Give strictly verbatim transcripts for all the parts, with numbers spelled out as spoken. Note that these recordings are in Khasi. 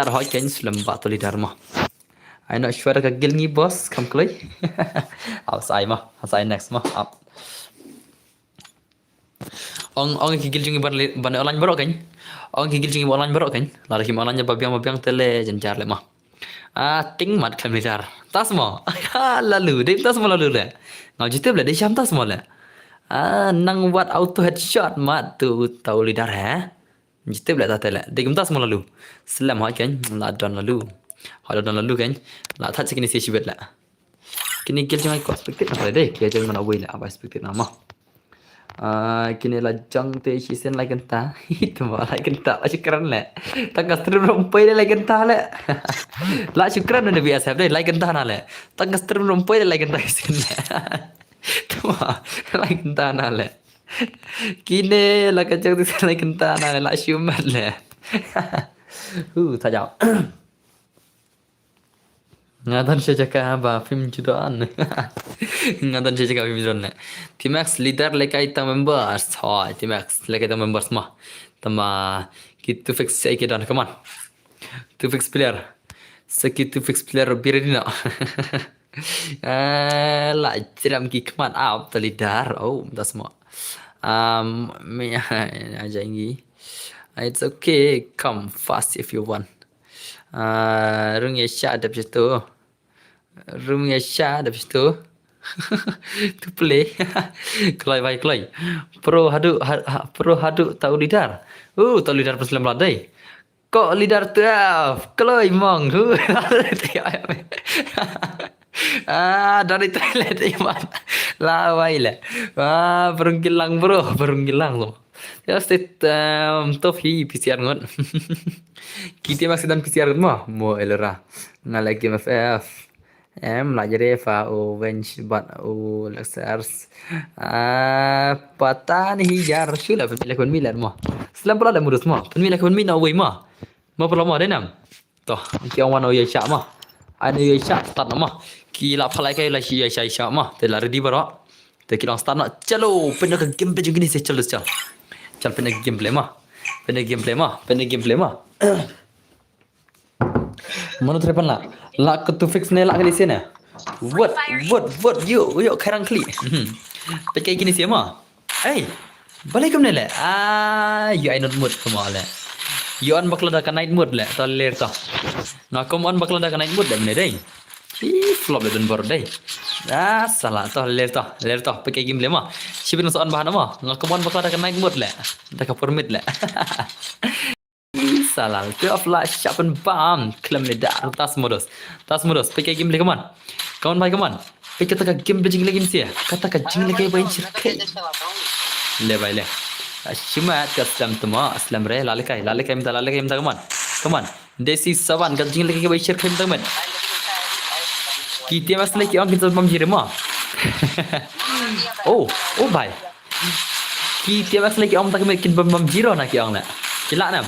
Ar hoi kein slem ba to leader mo. Ai no shwa da ka gil ngi boss kam kloi. Au sai mo, au sai next mo. Au. Ong ong ki gil jong ngi ban le- ban online baroh kein. Ong ki gil jong ngi ban online baroh kein. Lada kim online ba biang ba biang te le jynjar le mo. Ah, ting mat khlem leader. Tas mo. Lalu, dei tas mo lalu le. Ngau jitep le, dei sham tas mo le. Ah, nang wat auto headshot mat tu tau leader he. Jitep le ta te le. Dei kim tas mo lalu. Slem ha kein, la don lalu. Ha la don lalu kein. La that sikini si shibet le. Kini gil jong ai ko expected na dei. Kia jong mana wei le, apa expected na mo. Ah, kini la jong te shi sen lai kynta. Itu mo lai kynta, la shukran le. Tang ka stream rumpoi le lai kynta le. La shukran na B S F dei, lai kynta na le. Tang ka stream rumpoi le lai kynta shi sen le. Itu mo, lai kynta na le. Kini la ka jong te shi sen lai kynta na le, la shu mat le. Hu, ta jao. Nga don sha jaka ba phim ju don. Nga don sha jaka phim ju don le. T-Max leader lehkai tang members. Hoi, T-Max lehkai tang members mo. Tama ki two fix ai ki don, come on. Two fix player. Sa ki two fix player be ready no. Ah, la jram ki khmat ap ta leader. Oh, das mo. Um, me aja ingi. It's okay. Come fast if you want. Ah, rung ya sha dep situ. Rung ya sha dep situ. To play. Kloi bai kloi. Pro hadu ha, ha, pro hadu tau leader. Uh, tau leader pun slem la dei. Ko leader twelve. Kloi mong. Hu. Ah, dari toilet iman. La wai le. Ah, perungkilang bro, perungkilang tu. Ya state um, top hi P C R ngot. Kita masih dan P C R ngot mo. Mo elera. Ngalek game F F. Em la jere fa u bench bat u Lexers. Ah, pata ni hijar shu la pemilih pemilih mo. Selam pula le murus mo. Pemilih pemilih na wei mo. Mo pula mo denam. To, ki ong wan u ya sha mo. Ai u ya sha start mo. Ki la phalai kai la shi ya sha sha mo. Te la ready baro. Te ki long start no. Chalo, pynda ka gameplay jong kini se chalo chalo. Chal pynda ka gameplay mo. Pynda ka gameplay mo. Pynda ka gameplay mo. Mano trepan la. La ka two fix ne la ka ni se ne. What, what, what, yo, yo, kharang kli. Pynda kini se mo. Ei, balei kumne le? Ah, yu ai night mode kumne le. Yu on bakla da ka night mode le, to ler to. Nga kum on bakla da ka night mode le mne dei. Chi flop le don bor dei. Ah, sala to ler to, ler to, pynda game le mo. Shibit nga sa on bah na mo. Nga kum on bakla da ka night mode le. Da ka permit le. Salal, twelve la sharpen bam, khlem ne da, tas modos. Tas modos, pynda game le, come on. Come on, bhai, come on. Pynda kata ka game le jingle game sia. Kata ka jingle ka bai shirkai. Le bai le. Shimat ka slam tuma, slam re, la lekai, la lekai mynta, la lekai mynta, come on. Come on. Desi Sawan ka jingle ka bai shirkai mynta, come on. Ki T M S le ki ong kin sa bam jire mo. Oh, oh bhai. Ki T M S le ki ong ta ki met kin bam bam jiro na ki ong le. Ki la nam.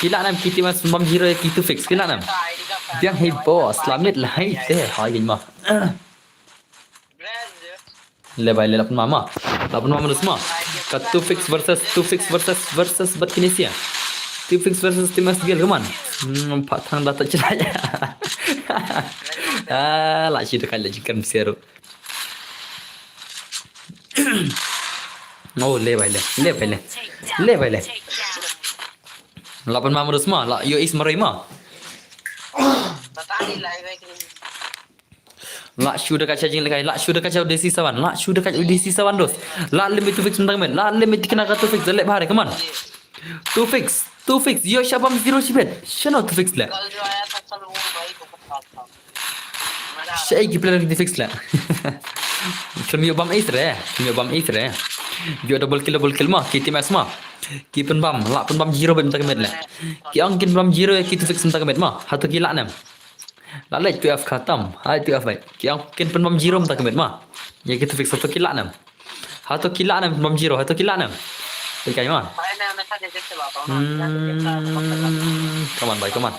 Ki la nam ki T M S bam jiro ki two fix ki la nam. Biang hei boss la met la hei te ha yin ma. Le bai le la pun mama. La pun mama dus ma. Ka two fix versus two fix versus versus bat kini sia. Two fix versus T M S gel keman. Hmm, pat thang data cerai. Ah, la shi dekat le jikam seru. Oh, le bai le. Le bai le. Le bai le. Lapan ma modus ma, la yo is marai ma. La shu dekat charging lekai, la shu dekat charging D C seven, la shu dekat D C seven dos. La limit to fix mentang men, la limit kena ka to fix, le bahare, come on. To fix, to fix, yo shabam zero shibet. Shano to fix le. Shai ki player ki fix la. Film yo bam ace re, film yo bam ace re. Yo double kill, double kill ma, ki team S ma. Ki pynbam, la pynbam zero bam mynta ka met la. Ki ong kin bam zero ki to fix mynta ka met ma. Hato ki la nem. La lek two F khatam, hai two F bai. Ki ong kin pynbam zero mynta ka met ma. Ya ki to fix hato ki la nem. Hato ki la nem pynbam zero, hato ki la nem. Kai ma. Hmm, come on bai, come on.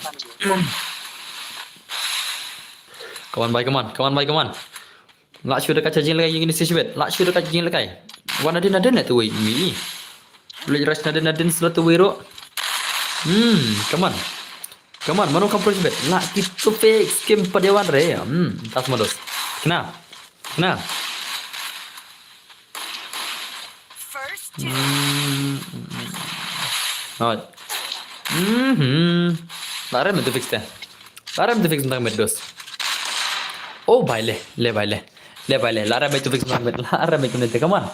Come on bai, come on, come on bai, come on. La shu dekat charging lekai, yin ni sishbet. La shu dekat charging lekai. Wan nadin nadin la tu wei mi. Lek rush nadin nadin sila tu wei ro. Hmm, come on. Come on, mano kam pro shibit. La ki Tufix kim pat ïa wan re. Hmm, tas mados. Kena. Kena. Hmm. Hoi. Mhm. La rem Tufix te. La rem Tufix tang met dos. Oh, bai le, le bai le. Le bai le, la rem Tufix tang met, la rem Tufix te, come on.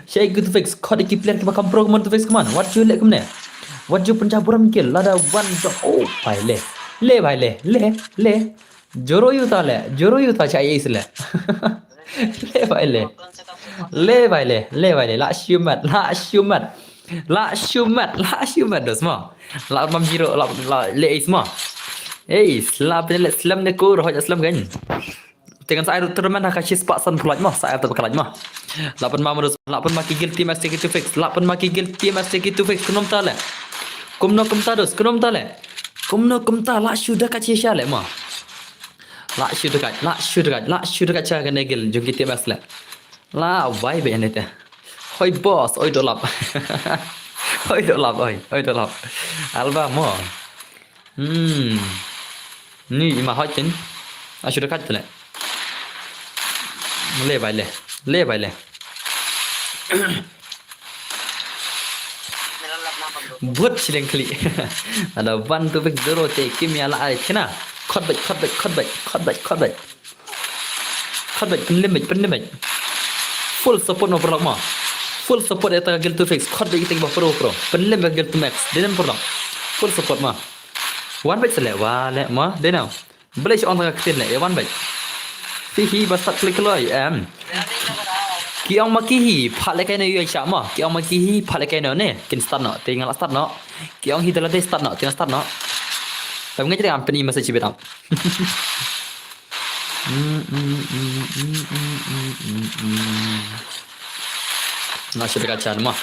Shei ki Tufix, khot ki player kiba kam pro, come on Tufix, come on. Wat ju le kumne. Wat ju pynjah burom kill, lada wan jong. Oh, bai le. Le bai le, le, le. Joro yu ta le, joro yu ta cha ace le. Le bai le. Le bai le, le bai le, la shu mat, la shu mat. La shu mat, la shu mat dos mo. La mam jiro, la, la le ace mo. Ace, la pynleh slam ne kur, hoj slam kan. Te kan sa ai tournament ha ka shispah san phew lait mo, sa ai ta ba ka lait mo. La pynma mo dos, la pynma ki guilty match te ki Tufix, la pynma ki guilty match te ki Tufix, kumno kumta le. Kumno kumta dos, kumno kumta le. Kumno kumta, la shu da ka chi sha le mo. La shu da ka, la shu da ka, la shu da ka cha ka ne guild jong ki T M S le. La wai be ne te. Hoi boss, oi dolap. Oi dolap, oi, oi dolap. Alba mo. Hmm. Ni ima hot kin. Ashu dekat tu le. Le bai le. Le bai le. Buat sileng kali. Ada one Tufix zero te kim ïa la ai kena. Khot bait, khot bait, khot bait, khot bait, khot bait. Khot bait, pynlem bait, pynlem bait. Full support mo paralok mo. Full support ïa ta ka guild Tufix. Khot bait kita kiba pro pro. Pynlem bait guild Tufix. Dei nam paralok. Full support mo. Wan bait sele, wa le mo. Dei nam. Balei shu ong ta ka ktien le, ïa wan bait. Phi hi ba start klik kloi, em. Ki ong ma ki hi, pha le kai no ïa sha mo. Ki ong ma ki hi, pha le kai no ne. Kin start no, te nga la start no. Ki ong hi da la dei start no, te nga start no. Tam ngai jere am pyn i message bit am. La shu da ka chan mo.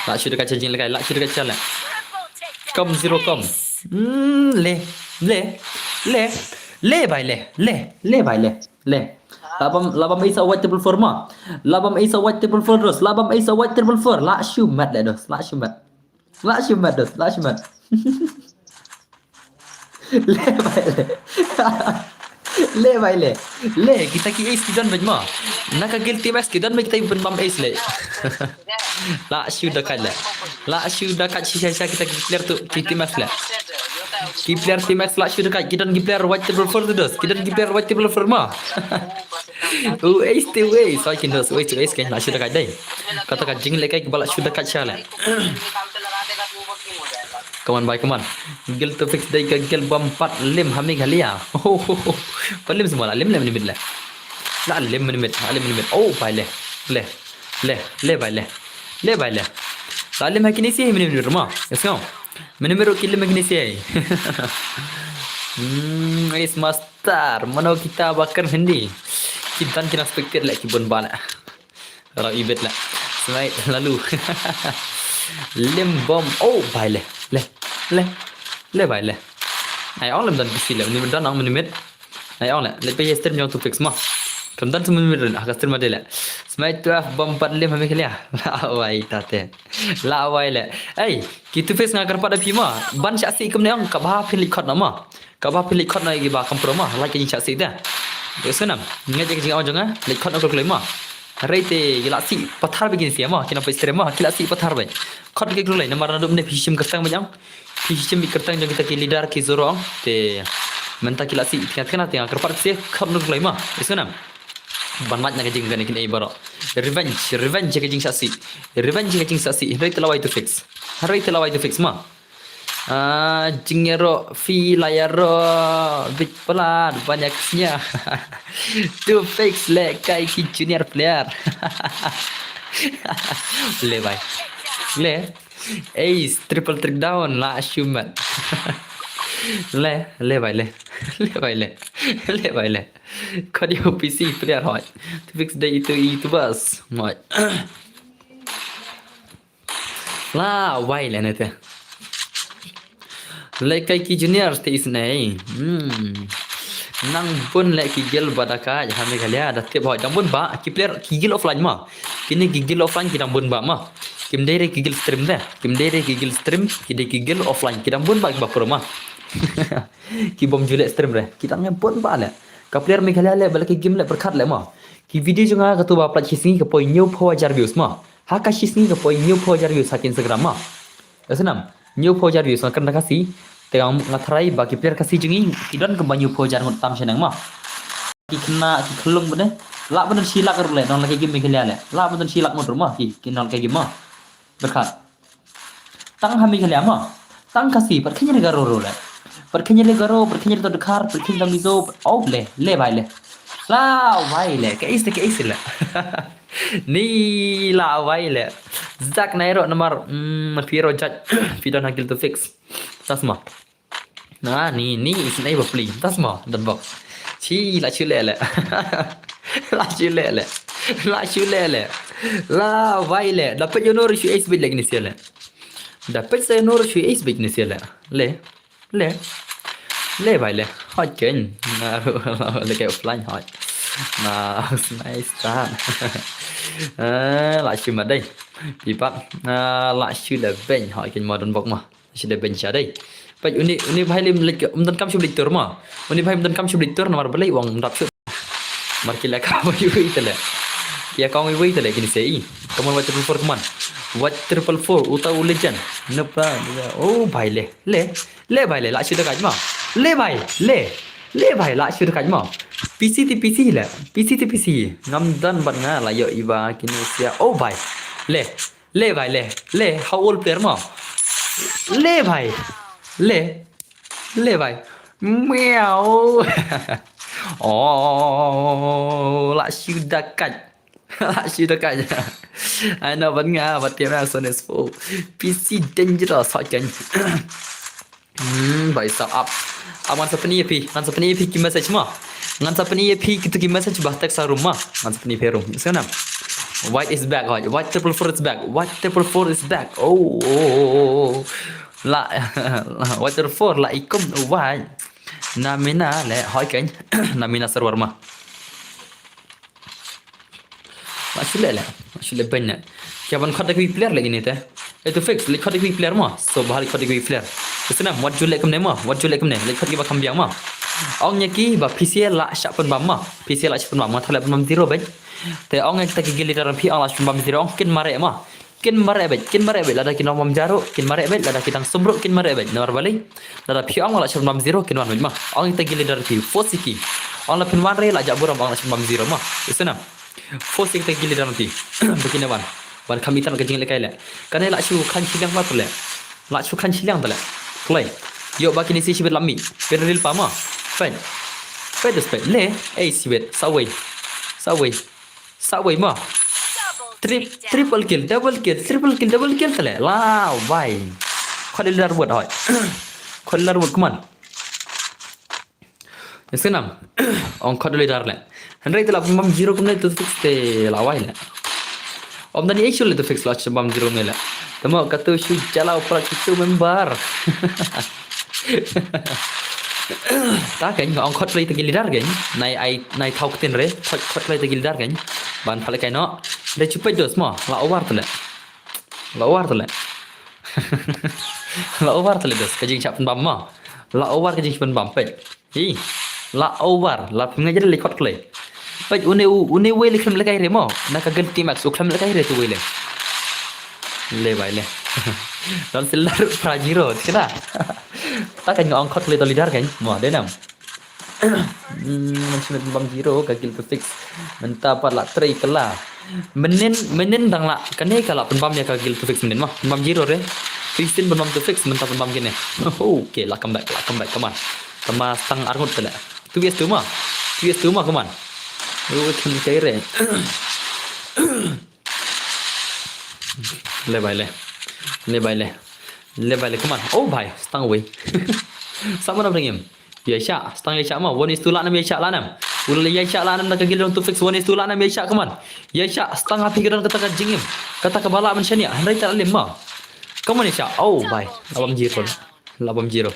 La shu da ka chan jing le kai, la shu da ka chan le. Kom zero kom. Hmm, le, le, le, le bai le, le, le bai le, le. La bam, la bam ace white triple four mo. La bam ace white triple four dos, la bam ace white triple four. La shu mat le dos, la shu mat. La shu mat dos, la shu mat. Le bai le. Le bai le. Le, kita ki ace ki don bait mo. Na ka guild Tufix ki don bait kita ki pynbam ace le. La shu da kat le. La shu da kat shisha shisha kita ki player tu, ki Tufix le. Ki player Tufix la shu da kat, ki don ki player white triple four tu dos. Ki don ki player white triple four mo. U ace te u ace, soi kin dos, u ace te u ace kin la shu da kat dei. Kata ka jing le kai kiba la shu da kat sha le. Come on, bhai, come on. Guild Tufix dei ka guild bym pat lim ha Meghalaya. Pat lim semua la lim le minimit le. La lim minimit, la lim minimit. Oh, bhai le. Le. Le, le bhai le. Le bhai le. La lim ha kine si minimit mo. Yes, no. Minimit ruh ki lim ha kine si. Hmm, Ace Master. Mano kita ba kren Hindi. Ki don ki na spectate le ki bun ba le. Rau ibit la. Smite lalu. Lim bom. Oh, bhai le. Le. Le. Le bhai le. Ai ong lem don P C le. Minimit don ong minimit. Ai ong le. Le pe stream jong Tufix mo. Kam don minimit ren. Aka stream ade le. Smite twelve bom pat lim ha Meghalaya. La wai ta te. La wai le. Ei, ki Tufix nga kyrpad da phi mo. Ban shah si kumne ong kaba phin leit khot na mo. Kaba phi leit khot na ïa kiba kam pro mo, lait ka jingshah sih te. Ïohsngew nam, ngeit ïa ka jingong jong nga, leit khot na kloi kloi mo. Hynrei te ki la sih pathar beit ki nongshim mo, ki nongpeit stream mo, ki la sih pathar beit. Khot ki kloi kloi namar naduh mynne phi shim kyrteng beit ong. Phi shim beit kyrteng jong kita ki leader ki zoro ong. Te mynta ki la sih, te nga kyrpad seh khot na kloi kloi mo. Ïohsngew nam. Ban lait na ka jing kane kine baroh. Revenge, revenge ïa ka jingshah sih. Revenge ïa ka jingshah sih. Hynrei te la wai Tufix. Hynrei te la wai Tufix mo. Ah, jingïaroh, phi la ïaroh bit palat ban ïa ka sñiaw. Tufix leh kai ki junior player. Le bhai. Le. Ace, triple trick down, la shu mat. Le, le bhai le. Le bhai le. Le bhai le. Khot ïa u P C player hoi. Tufix dei itu, itu bas. Hoi. La wai le ne te. Leh kai ki junior te isnei. Hmm. Nang bun leh ki guild ba da ka ha Meghalaya da tip hoi dang bun ba ki player ki guild offline mo. Kine ki guild offline ki dang bun ba mo. Kim dei re ki guild stream te. Kim dei re ki guild stream, ki dei ki guild offline ki dang bun ba kiba pro mo. Ki bym ju leh stream re. Ki tang ïa bun ba leh. Ka player Meghalaya leh, ba la ki game leh pyrkhat leh mo. Ki video jong nga katu ba pynlait shi sngi ka poi hynñiew phew hajar views mo. Ha ka shi sngi ka poi hynñiew phew hajar views ha ki Instagram mo. Ïa snam. Hynñiew phew hajar views nga kren da Khasi. Te nga, nga tharai ba ki player Khasi jong ngi ki don kumba hynñiew phew hajar ngut tam shaneng mo. Ki khynnah ki khyllung bad ne. Lah ban don shi lak ruh leh, nong la ki game Meghalaya leh. Lah ban don shi lak ngut ruh mo ki, ki nong la ki game mo. Pyrkhat. Tang ha Meghalaya mo. Tang Khasi, pat khyndiat Garo ruh leh. Pat khyndiat Garo, pat khyndiat Dkhar, pat khyndiat Mizo, oh leh, leh bhai leh. Lah bhai leh, ka is leh, ka is leh. Ni lah bhai leh. Jak nai ro namar, mm, phi ro judge, phi don ha Guild to Fix. Tas mo. Na, ni, ni, is nai ba pli. Tas mo, don bok. Shi lah shu leh leh. Lah shu leh leh. Lah shu leh leh. Lah bhai leh. Da peit ïa no ruh shu ace beit leh kine sia leh. Da peit sa ïa no ruh shu ace beit kine sia leh. Leh. Leh. Leh bhai leh. Hot ken. Na ruh leh kai offline hot. Na, nice start. Eh, lah shu mat dei. Pipak. Ah, lah shu leh beiñ hot ken mo don bok mo. Shi da bench dei. Peit uni, uni bhai lim leit, um donkam shu beit tur mo. Uni bhai um donkam shu beit tur namar balei u ong um dap shu. Mar ki leh ka wei wei te leh. Ki ïa kong wei wei te leh kine sei. Come on, White triple four, come on. White triple four, uta u legend. Napa, oh bhai leh, leh. Leh bhai leh, lah shu da kaj mo. Leh bhai, leh. Leh bhai, lah shu da kaj mo. P C te P C leh. P C te P C. Ngam don bad nga la ïoh iba kine sia. Oh bhai. Leh. Leh bhai, leh. Leh, how old player mo? Leh bhai. Leh. Leh bhai. Meow. Oh, lah shu da kaj. Lah shu da kaj. Ai na ban nga, ba tiap na sones fo. P C dangerous hot kan. Hmm, bhai sahab. Ab ngan sa pyni ïa phi, ngan sa pyni ïa phi ki message mo. Ngan sa pyni ïa phi kitu ki message ba text ha room mo. Ngan sa pyni ïa phi room. Ïa snam. White is back, hoi. White triple four is back. White triple four is back. Oh, oh, oh, oh. La, White triple four, la ikum, oh, White. Na mina leh, hoi kan. Na mina server mo. Lah shu leh leh, lah shu leh beiñ leh. Ki ban khot da ki player leh kine te. Eh, to Fix, leh khot da ki player mo. So, ba leh khot da ki player. Ïa snam, wat ju leh kumne mo, wat ju leh kumne, leh khot kiba kham biang mo. Ong ïa ki ba P C lah shah pynbam mo. P C lah shah pynbam mo, tharai lah pynbam zero beiñ. Te ong ïa kita ki guild leader phi ong lah shah pynbam zero, ong kin mareh mo. Kin mareh beit, kin mareh beit, lada kin ong bam jaru, kin mareh beit, lada ki dang sum ruh, kin mareh beit. Namar balei? Lada phi ong lah shah pynbam zero, kin wan beit mo. Ong ita ki leader phi, force ki. Ong la phin wan re, la jah burom, ong lah shah pynbam zero mo. Ïa snam. Force ita ki leader phi. Ba kin wan. Ban kham itan ka jinglehkai leh. Kane lah shu khan shiliang pat leh. Lah shu khan shiliang pat leh. Kloi. Ïoh ba kine shi shibit lam mi. Pyril pa mo. Peit. Peit dus peit. Leh. Ei shibit. Sa wei. Sa wei. Sa wei mo. Trip, triple kill, double kill, triple kill, double kill te leh. La wai. Khot leader wot hoi. Khot leader wot, come on. Ïa snam. Ong khot leader leh. Hynrei te lah pynbam zero kumne, to Fix te la wai leh. Om dani ei shu leh, to Fix lah shu bam zero kumne leh. Te mo katu shu jalaw para kitu member. Ta kan nga ong khot leh ita ki leader kan. Nai ai, nai thaw ktien re. Khot, khot leh ita ki leader kan. Ban pha lehkai noh. Re chu peit dos mo. La over te leh. La over te leh. La over te leh dos. Ka jingshah pynbam mo. La over ka jingshah pynbam peit. Hi. La over. La pynbam, nga jadeh leh khot klei. Peit une u, une wei leh khlem lehkai re mo. Na ka guild T-Max u khlem lehkai re tu wei leh. Leh bai leh. Don sila ruh pra zero. Kena. Ta kan nga ong khot klei to leader kan. Mo, dei nam. Hmm, mynta pynbam zero ka guild to Fix. Mynta pat la trei kylla. Mynnin, mynnin dang la, kane ka la pynbam ïa ka guild to Fix mynnin mo. Pynbam zero re. Kristin pynbam to Fix, mynta pynbam kine. Okay, la come back, la come back, come on. Tama stang arngut te leh. Two vs two mo. Two vs two mo, come on. Oh, kan kai re. Leh bai leh. Leh bai leh. Leh bai leh, come on. Oh bai, stang wei. Sama na bringim. Ïa sha, stang ïa sha mo. One is two lah nam ïa sha lah nam. Ula ïa sha lah nam na ka guild to Fix. One is two lah nam ïa sha, come on. Ïa sha, stang ha phi ka don kata ka jingim. Kata ka ba lah ban shaniah. Hynrei ta lim mo. Come on ïa sha. Oh bai. La bam zero. La bam zero.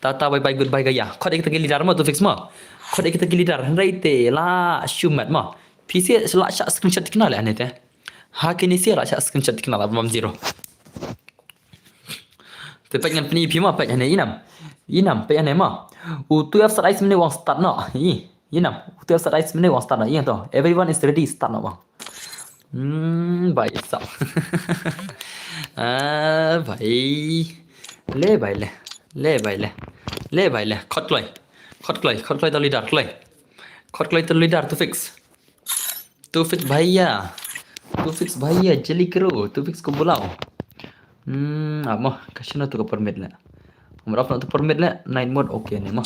Tata bye bye goodbye ka ïa. Khot ïa kita ki leader mo to Fix mo. Khot ïa kita ki leader. Hynrei te la shu mat mo. Phi se la sha screenshot kina leh ane te. Ha kine sia la sha screenshot kina la bam zero. Te peit ngan pyni phi mo peit hane i nam. Inam, pe ane ma. U tu F sat ice mene wang start no. I, inam. U tu F sat ice mene wang start no. Ing to. Everyone is ready start no wang. Hmm, bai sa. Ah, bai. Le bai le. Le bai le. Le bai le. Khot kloi. Khot kloi. Khot kloi to leader kloi. Khot kloi to leader to fix. To fix bhaiya. To fix bhaiya. Jeli kero. To fix ko bulao. Hmm, amo. Kashino to ka permit le. Umrap na to permit le. Night mode. Okay ne mo.